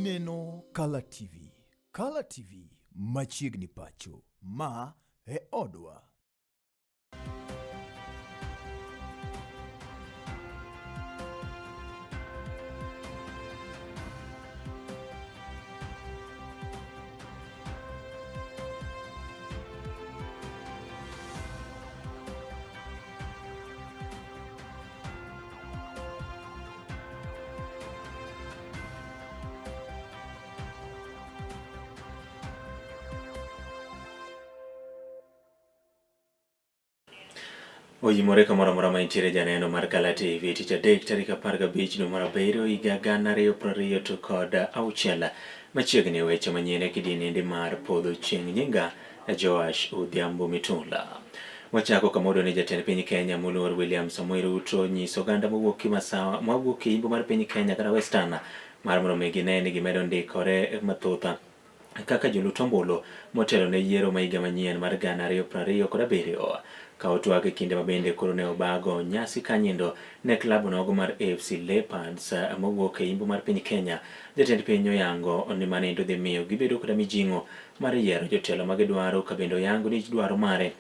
Ineno Kala TV. Kala TV machiegni pacho. Ma e odwa. Oyimore kamoro amora ma intiere janeno mar Kala TV tich adek tarik 15 dwe mar abiriyo higa 2026 machiegni weche manyien e kidienende mar podho chieng' nyinga Joash Odhiambo Mitula. Wachako kamodo ni jatend piny Kenya moluor William Samoei Ruto nyiso oganda mowuok kimasawa mawuok e imbo mar piny Kenya kata Western mar mondo mi gine ni gimedo ndikore mathoth kaka jolut ombulu motelo ne yiero ma higa manyien mar 2027. Ka otwak e kinde ma bende koro ne obago nyasi kanyindo ne klabu nogo mar AFC Leopards mowuok e imbo mar piny Kenya, jatend piny oyango ni manendo dhi miyo gibedo koda mijing'o mar yiero jotelo ma gidwaro ka bende oyango ni dwaro mare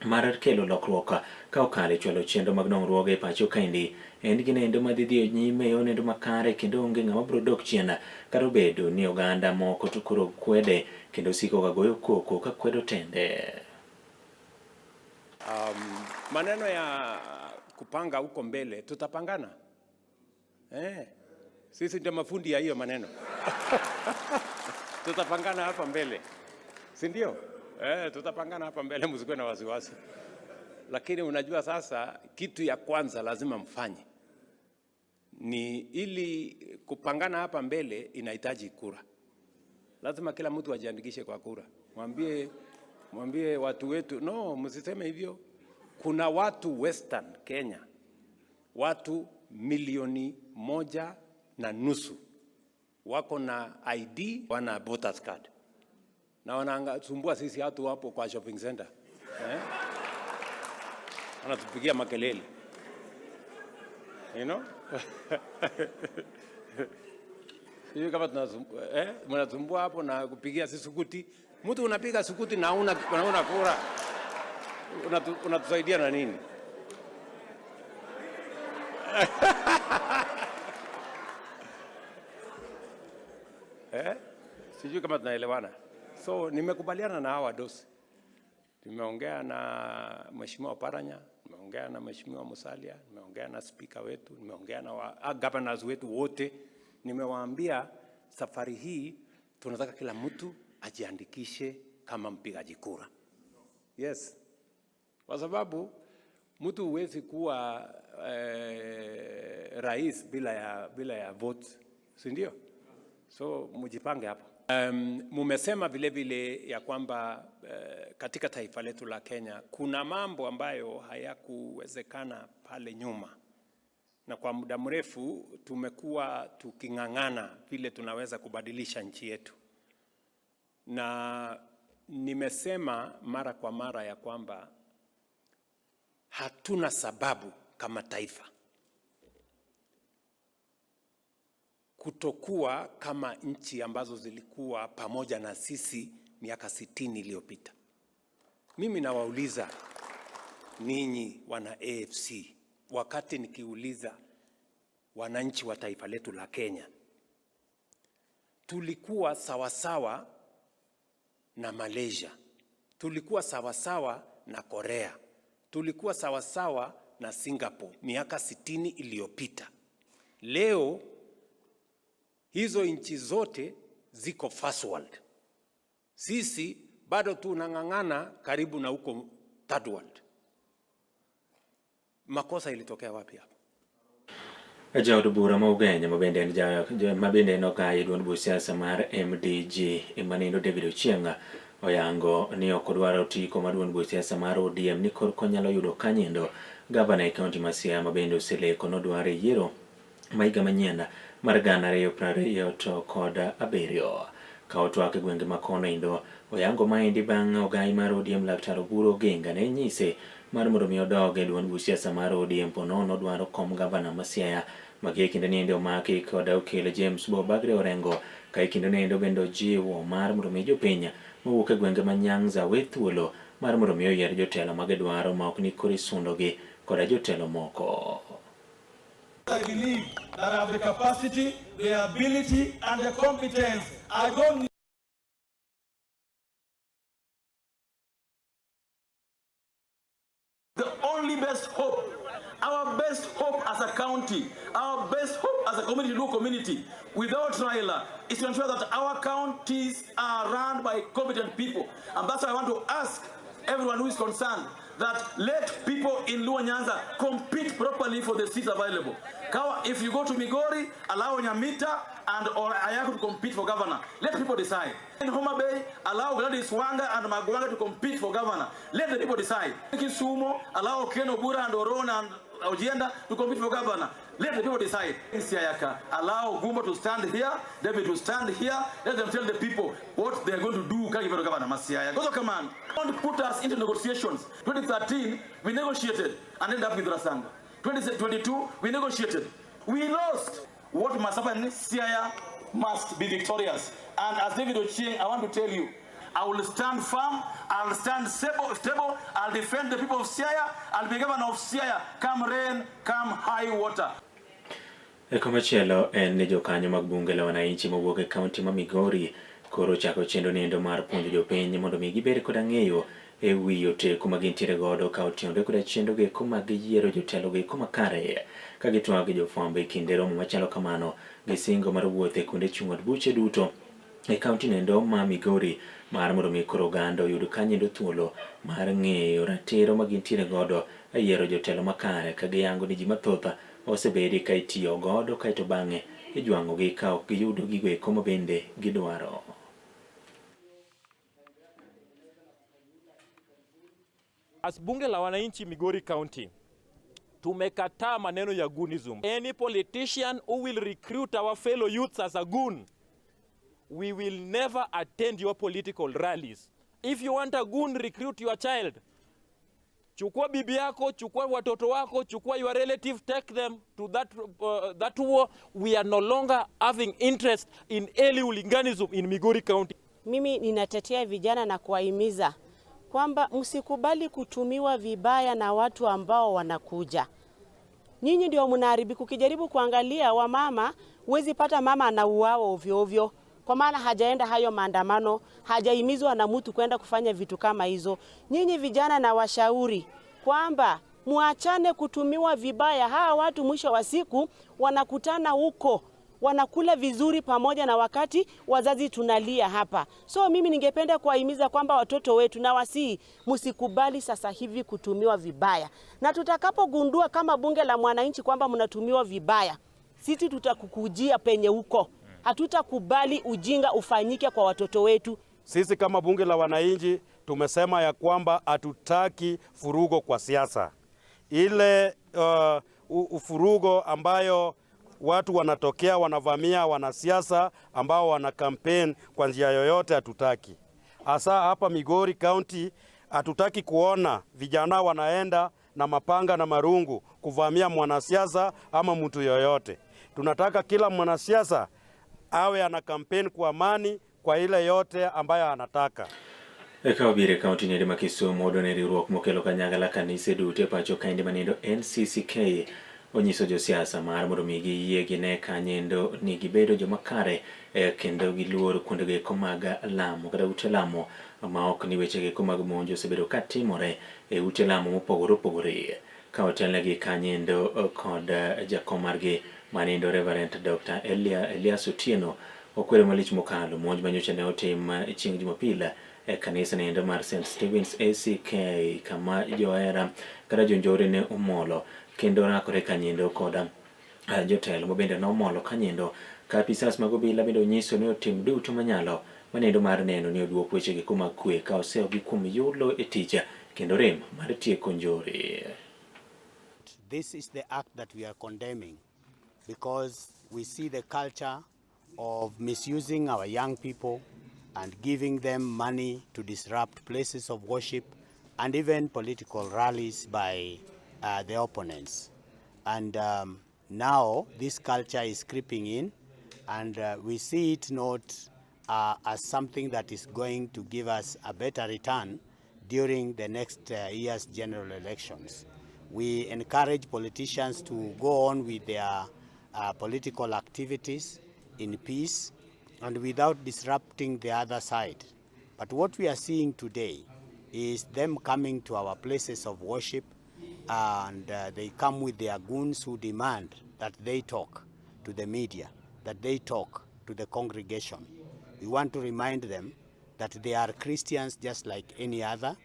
mar kelo lokruok ka okalo e chwalo chenro mag dongruoge e pacho kaendi en ginendo madhi dhiyo nyime e onendo makare kendo onge ng'ama biro dok chien kata obedo ni oganda moko to koro kwede kendo siko ka goyo koko ka kwedo tende. Maneno ya kupanga huko mbele tutapangana. Eh, sisi ndio mafundi ya hiyo maneno tutapangana hapa mbele, si ndio? Eh, tutapangana hapa mbele, msikuwe na wasiwasi. Lakini unajua sasa, kitu ya kwanza lazima mfanye ni ili kupangana hapa mbele inahitaji kura. Lazima kila mtu ajiandikishe kwa kura. Mwambie, mwambie watu wetu, no, msiseme hivyo. Kuna watu Western Kenya, watu 1.5 milioni wako na ID, wana voters card na wanasumbua sisi watu hapo kwa shopping center eh? Wanatupigia makelele you know? Sijui kama tunasumbua eh? Mnasumbua hapo na kupigia sisi sukuti. Mtu unapiga sukuti na una, una kura unatusaidia na nini? Eh? Sijui kama tunaelewana. So nimekubaliana na hawa dosi. Nimeongea na Mheshimiwa Paranya, nimeongea na Mheshimiwa Musalia, nimeongea na spika wetu, nimeongea na governors wetu wote. Nimewaambia safari hii tunataka kila mtu ajiandikishe kama mpigaji kura. Yes. Kwa sababu mtu huwezi kuwa rais bila ya votes, si ndio? So mjipange hapo. Mumesema vile vile ya kwamba katika taifa letu la Kenya kuna mambo ambayo hayakuwezekana pale nyuma, na kwa muda mrefu tumekuwa tuking'ang'ana vile tunaweza kubadilisha nchi yetu, na nimesema mara kwa mara ya kwamba hatuna sababu kama taifa kutokuwa kama nchi ambazo zilikuwa pamoja na sisi miaka 60 iliyopita. Mimi nawauliza ninyi wana AFC, wakati nikiuliza wananchi wa taifa letu la Kenya, tulikuwa sawasawa na Malaysia, tulikuwa sawasawa na Korea, tulikuwa sawasawa na Singapore miaka 60 iliyopita. Leo hizo nchi zote ziko first world. Sisi bado tunang'ang'ana karibu na huko third world. Makosa ilitokea wapi hapa? Jaod bura ma Ugenya mabende en mabende en ogayi e duond buch siasa mar MDG manindo David Ochieng oyango ni ok odwar otiko mar duond buch siasa mar ODM ni korka onyalo yudo kanyindo gavana e kaunti ma Siaya mabende oseleko nodwar e yiero ma higa manyien mar 2027. Ka otwak e gwenge ma kono endo, oyango maendi bang' ogai mar ODM Laktar Oburu Oginga ne nyise mar mondo mi odog e duond buch siasa mar ODM po nono dwaro kom gavana ma Siaya. Magi e kinde niende omaki kod okil James Bo Bagre Orengo ka e kinde niendo bende ojiwo mar mondo mi jopiny mowuok e gwenge ma Nyanza we thuolo mar mondo mi oyier jotelo ma gidwaro ma ok ni koro isundogi koda jotelo moko. I believe that I have the capacity, the ability, and the competence. I don't The only best hope, our best hope as a county, our best hope as a community, Luo community, without Raila, is to ensure that our counties are run by competent people. And that's why I want to ask everyone who is concerned that let people in Luo Nyanza compete properly for the seats available. If you go to Migori, allow Nyamita and or Ayako to compete for governor. Let people decide. In Homa Bay, allow Gladys Wanga and Magwanga to compete for governor. Let the people decide. In Kisumu, allow Ken Obura and Orona and Ojienda to compete for governor. Let the people decide. In Siaya, allow Gumbo to stand here, David to stand here. Let them tell the people what they are going to do. Governor Masiaya. Go come on. Don't put us into negotiations. 2013, we negotiated and ended up with Rasanga. 2022, we negotiated. We lost. What must happen? Siaya must be victorious. And as David Ochieng, I want to tell you, I will stand firm, I'll stand stable, I'll defend the people of Siaya, I'll be governor of Siaya, come rain, come high water. E komachielo en ni jokanyo mag bunge la wananchi mowuok e kaunti ma Migori koro chako chenro niendo mar puonjo jopiny mondo mi gibed koda ng'eyo e wi oteku ma gintiere godo ka otenore koda chenro goeko mag yiero jotelo goeko makare. Ka gitwak gi jofwambo e kinde romo machalo kamano, gisingo mar wuotho e kuonde chung' od buche duto e kaunti nendo ma Migori mar mondo mi koro oganda oyud kanyendo thuolo mar ng'eyo ratiro ma gintiere godo e yiero jotelo makare ka giyango ni ji mathoth osebedi ka itiyo godo kaeto bang'e ijwang'ogi ka ok giyudo gigo eko ma bende gidwaro. As bunge la wananchi Migori County, tumekataa maneno ya goonism. Any politician who will recruit our fellow youths as a goon, we will never attend your political rallies. If you want a goon, recruit your child. Chukua bibi yako, chukua watoto wako, chukua your relative, take them to that war. We are no longer having interest in any hooliganism in Migori County. Mimi ninatetea vijana na kuwahimiza kwamba msikubali kutumiwa vibaya na watu ambao wanakuja. Nyinyi ndio mnaharibika. Ukijaribu kuangalia wamama, huwezi pata mama anauawa ovyo ovyo, kwa maana hajaenda hayo maandamano, hajahimizwa na mtu kwenda kufanya vitu kama hizo. Nyinyi vijana na washauri kwamba muachane kutumiwa vibaya. Hawa watu mwisho wa siku wanakutana huko, wanakula vizuri pamoja, na wakati wazazi tunalia hapa. So mimi ningependa kuwahimiza kwamba watoto wetu na wasii, msikubali sasa hivi kutumiwa vibaya. Na tutakapogundua kama bunge la mwananchi kwamba mnatumiwa vibaya, sisi tutakukujia penye huko. Hatutakubali ujinga ufanyike kwa watoto wetu. Sisi kama bunge la wananchi tumesema ya kwamba hatutaki furugo kwa siasa. Ile ufurugo ambayo watu wanatokea wanavamia wanasiasa ambao wana campaign kwa njia yoyote hatutaki. Hasa hapa Migori County hatutaki kuona vijana wanaenda na mapanga na marungu kuvamia mwanasiasa ama mtu yoyote. Tunataka kila mwanasiasa awe ana campaign kwa amani kwa ile yote ambayo anataka. Eka wabiro e kaunti nyeri ma Kisumu odone riwruok mokelo kanyakla kanise duto e pacho kaendi maniendo NCCK onyiso josiasa mar mondo mi giyie gine kanyendo ni gibedo joma kare kendo giluor kuondego eko mag lamo kata ute lamo ma ok ni wechego eko mag monj osebedo katimore e ute lamo mopogore opogore. Ka otelnegi kanyendo kod jakom margi maniendo Reverend Dr. Elias Otieno okwero malich mokalo monj manyocha ne otim chieng' Jumapil e kanisa niendo mar St. Stephen's ACK kama johera kata jonjore ne omolo kendo rakore kanyendo koda jotelo mabende nomolo kanyendo ka apisas mag obila bende onyiso ni otim duto manyalo manendo mar neno ni oduok wechegi kuma kwe ka oseyogi kuom yulo e tich kendo rem mar tieko njore. This is the act that we are condemning because we see the culture of misusing our young people and giving them money to disrupt places of worship and even political rallies by the opponents. And Now this culture is creeping in, and we see it not as something that is going to give us a better return during the next year's general elections. We encourage politicians to go on with their political activities in peace and without disrupting the other side. But what we are seeing today is them coming to our places of worship, and they come with their goons who demand that they talk to the media, that they talk to the congregation. We want to remind them that they are Christians just like any other.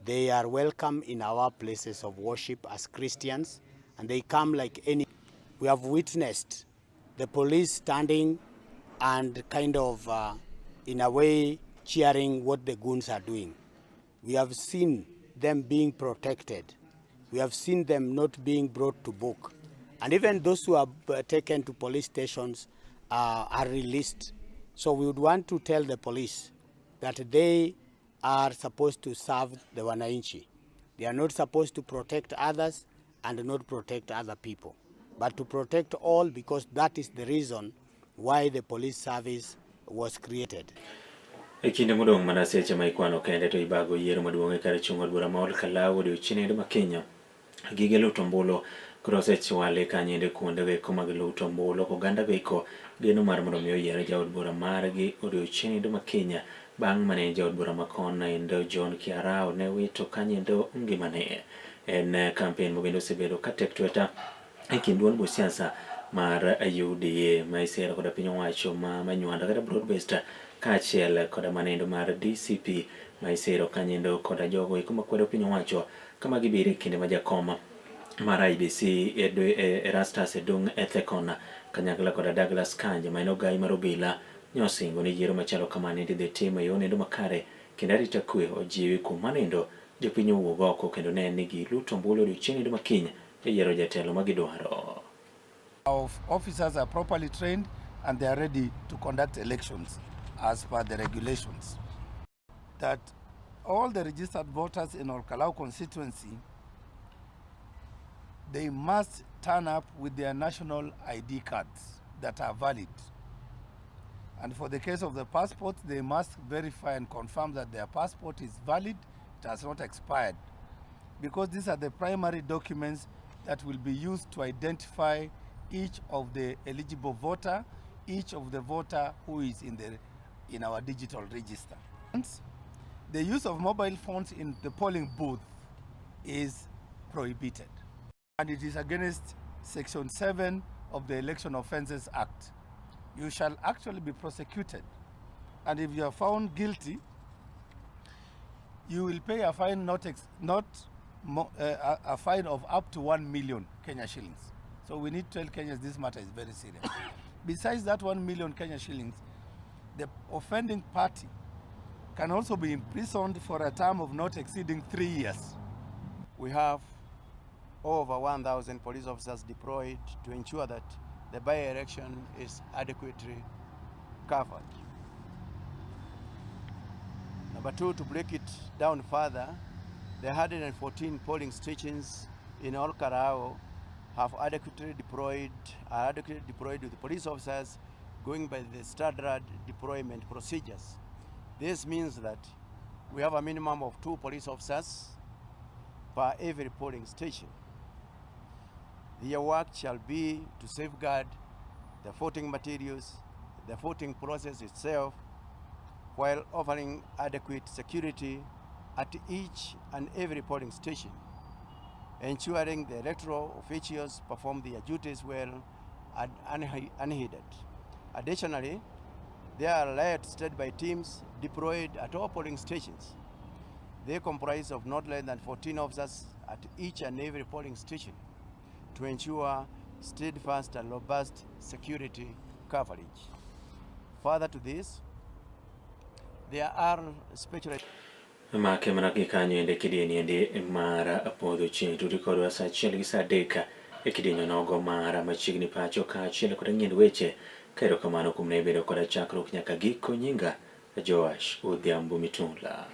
They are welcome in our places of worship as Christians, and they come like any. We have witnessed the police standing and kind of, in a way, cheering what the goons are doing. We have seen them being protected. We have seen them not being brought to book. And even those who are taken to police stations are released. So we would want to tell the police that they are supposed to serve the wananchi. They are not supposed to protect others and not protect other people, but to protect all, because that is the reason why the police service was created. E kinde modong' mana seche ma ikwano kende to ibago yiero maduong' e kar chung' od bura ma Ol Kalou odiochieng' ma kiny. Gige luto ombulu koro osechwali kanyende kuonde go mag luto ombulu oganda go eko geno mar mondo mi oyier jaod bura margi odiochieng' ma kiny bang' mane jaod bura makon endo John Kiarao ne wito kanyendo ngimane. En kampen mabende osebedo ka tek tweta e kind duond buch siasa mar UDA ma isero koda piny owacho ma Manywanda kata broad based kaachiel koda manendo mar DCP ma isero kanyendo koda jogo eko makwedo piny owacho kama gibiro e kinde ma jakom mar IEBC Erastus Edung Ethekon kanyakla koda Douglas Kanja ma en ogai mar obila nyosingo ni yiero machalo kamano idhi tim e yo nendo makare kendo arita kwe ojiwi kuom mano jopiny owuog oko kendo ne ni giluto ombulu odiochieng' ma kiny e yiero jatelo ma gidwaro. Our officers are properly trained and they are ready to conduct elections as per the regulations. That all the registered voters in Ol Kalou constituency, they must turn up with their national ID cards that are valid. And for the case of the passport, they must verify and confirm that their passport is valid, it has not expired. Because these are the primary documents that will be used to identify each of the eligible voter, each of the voter who is in our digital register. The use of mobile phones in the polling booth is prohibited. And it is against Section 7 of the Election Offences Act. You shall actually be prosecuted. And if you are found guilty, you will pay a fine a fine of up to 1 million Kenya shillings. So we need to tell Kenyans this matter is very serious. Besides that 1 million Kenya shillings, the offending party can also be imprisoned for a term of not exceeding 3 years. We have over 1,000 police officers deployed to ensure that the by-election is adequately covered. Number two, to break it down further, the 114 polling stations in Ol Kalou have adequately deployed, are adequately deployed with police officers going by the standard deployment procedures. This means that we have a minimum of 2 police officers per every polling station. Their work shall be to safeguard the voting materials, the voting process itself, while offering adequate security at each and every polling station, ensuring the electoral officials perform their duties well and unhindered. Additionally, there are alert standby teams deployed at all polling stations. They comprise of not less than 14 officers at each and every polling station to ensure steadfast and robust security coverage. Further to this, there are special Make mana gi kanyo ende kidieny endi mar podho chieng' tudi kodwa saa achiel gi saa adek e kidieny onogo mar machiegni pacho kaachiel kod ng'iend weche. Ka erokamano kuom ne bedo koda chakruok nyaka giko. Nyinga Joash Odhiambo Mitula.